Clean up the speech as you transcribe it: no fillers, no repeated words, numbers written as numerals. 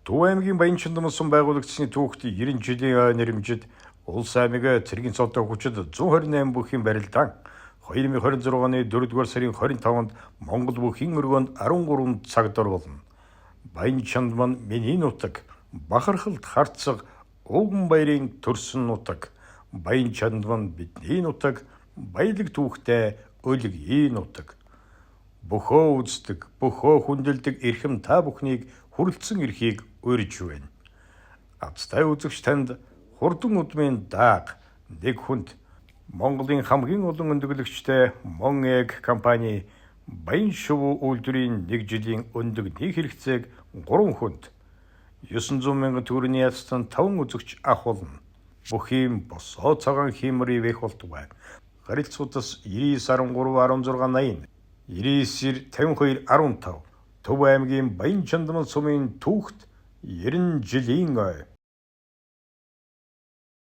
Төв аймгийн Баянчандман сум байгуулагдсаны түүхт 90 жилийн ой нэрэмжит улс аймаг цэргийн цолтой хүчит 128 бүхийн барилдаан 2026 оны 4-р сарын 25-нд Монгол бүхийн өргөөнд 13 цаг дор болно. Баянчандман миний нутаг, бахархалд харцаг ууган баярын төрсөн нутаг. Баянчандман бидний нутаг, баялаг түүхтэй өлгийн нутаг. Бөхөө үздэг, бөхөө хүндэлдэг эрхэм та бүхнийг хүрэлцэн ирэхийг урьж байна. Азтай үзэгч танд хурдан удмын дааг нэг хүнд Монголын хамгийн олон өндөглөгчтэй Монэг компани Баян шувуу үйлдвэрийн нэг жилийн өндөгний хэрэгцээг 3 хүнд 900 мянган төгрөгийн ялцсан 5 үзэгч авах болно. Бүх юм босоо цагаан хиймор ивэх болтугай. Харилцуудаас 99 13 16 80 99 52 15. Төв аймгийн Баян Чандман сумын түүхт 90 жилийн ой.